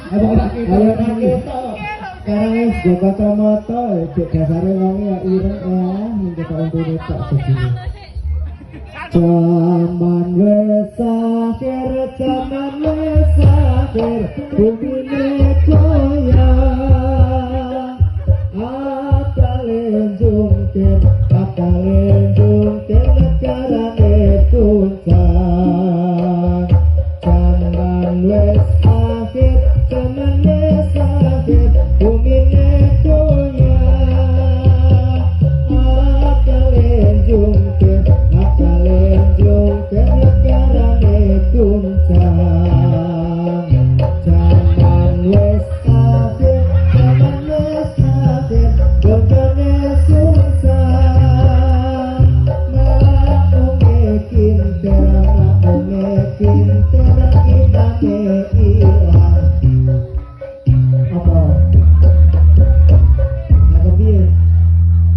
Ayo Ayo nang kita. Sekarang wis go kacamata, cek dasare wong ya ireng ya, ning ketok untune tok segini. Jaman wis akhir, jaman wis akhir, bumine goyang. Akale jungkir, akale jungkir, negarane guncang. Jaman wis akhir, jaman wis